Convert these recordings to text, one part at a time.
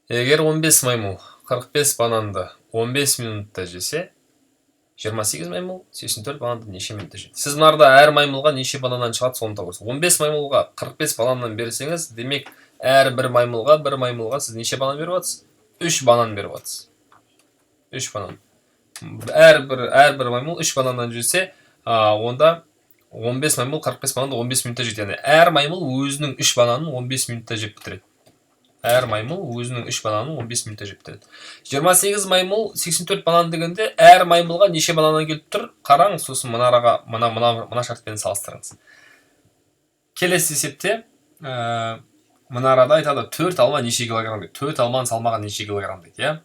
Егер 15 маймыл 45 бананды 15 минутта жесе, 28 маймыл 84 бананды неше минутта жейді? Сіз мынарда әр маймылға неше бананнан шығады, соны табасыз. 15 маймылға 45 бананнан берсеңіз, демек, әрбір маймылға, бір маймылға сіз неше банан беріп жатсыз? 3 банан беріп жатсыз. 3 банан. Әрбір маймыл 3 бананнан жесе, онда 15 маймыл 45 бананды 15 минутта жейді. Яғни әр маймыл өзінің 3 бананын 15 минутта жеп бітіреді. Әр маймыл өзінің 3 бананын 15 минутта жеп бітіреді. 28 маймыл 84 банан дегенде, әр маймылға неше бананнан келіп тұр? Қараңыз, сосын мына араға мына мына мына шартпен салыстырыңыз. Келесі есепте мына арада айтады, 4 алма неше килограмм дейді. 4 алманың салмағы неше килограмм дейді, иә?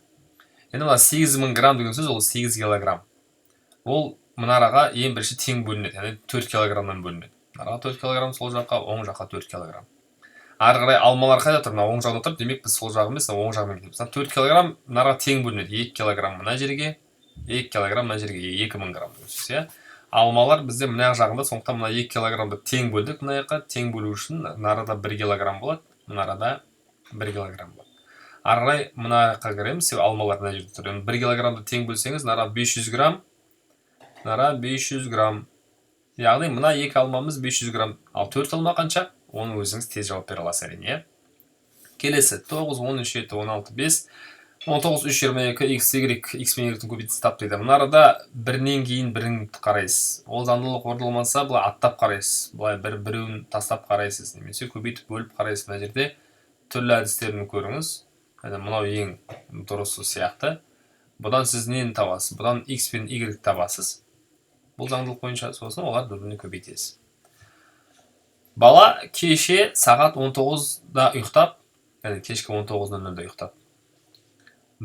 Енді мына 8000 грамм деген сөз, ол 8 килограмм. Ол мына араға ең бірінші тең бөлінеді, яғни 4 килограммнан бөлінеді. Мына араға 4 килограмм, сол жаққа, оң жаққа 4 килограмм. Ары қарай алмалар қайда тұр? Мына оң жағында тұр. Демек, біз сол жағы емес, мына оң жағымен кетеміз. Мына 4 килограмм мына араға тең бөлінеді. 2 килограмм мына жерге, 2 килограмм мына жерге, 2000 грамм деген сөз, иә? Алмалар бізде мына жағында, сондықтан мына 2 килограммды тең бөлдік мына жаққа. Тең бөлу үшін мына арада 1 килограмм болады, мына арада 1 килограмм болады. Ары қарай мына жаққа кіреміз, себебі алмалар мына жерде тұр. Енді 1 килограммды тең бөлсеңіз, мына ара 500 грамм, мына ара 500 грамм. Яғни мына екі алмамыз 500 грамм. Ал төрт алма қанша? Оны өзіңіз тез жауап бере аласыз, әрине, иә? Келесі: 9, 13, 7, 16, 5, 19, 3, 22, x, y, x пен y-тің көбейтіндісін тап дейді. Мына арада бірінен кейін бірін қарайсыз. Ол заңдылық орындалмаса, былай аттап қарайсыз. Былай бір біреуін тастап қарайсыз немесе көбейтіп, бөліп қарайсыз. Мына жерде түрлі әдістерін көріңіз. Яғни мынау ең дұрысы сияқты. Бұдан сіз нені табасыз? Бұдан x пен y табасыз. Бұл заңдылық бойынша, сосын олар бір біріне көбейтесіз. Бала кеше сағат 19-да ұйықтап, яғни кешкі 19:00-да ұйықтап,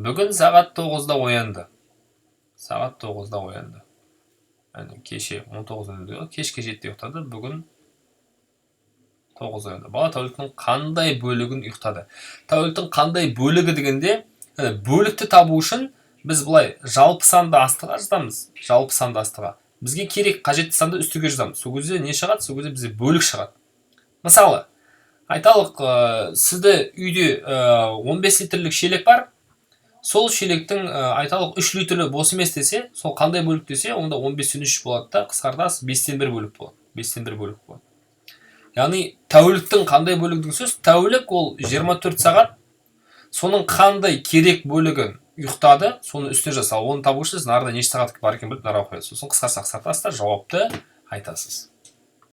бүгін сағат 9-да оянды. Сағат 9-да оянды. Яғни кеше 19:00-да, кешкі 7-де ұйықтады, бүгін 9-да оянды. Бала тәуліктің қандай бөлігін ұйықтады? Тәуліктің қандай бөлігі дегенде, яғни бөлікті табу үшін біз былай жалпы санды астыға жазамыз, жалпы санды астыға. Бізге керек, қажетті санды үстіге жазамыз. Сол кезде не шығады? Сол кезде бізде бөлік шығады. Мысалы, айталық, сізде үйде 15 литрлік шелек бар. Сол шелектің, айталық, 3 литрі бос емес десе, сол қандай бөлік десе, онда 15-тен 3 болады да, қысқартасыз, 5-тен 1 бөлік болады. 5-тен 1 бөлік болады. Яғни тәуліктің қандай бөлігі деген сөз, тәулік ол 24 сағат, соның қандай керек бөлігін ұйықтады, соны үстіне жаза. Оны табу үшін сіз нарда неше сағат бар екенін біліп, нарға қоясыз. Сосын қысқартса, қысқартасыз да, жауапты айтасыз.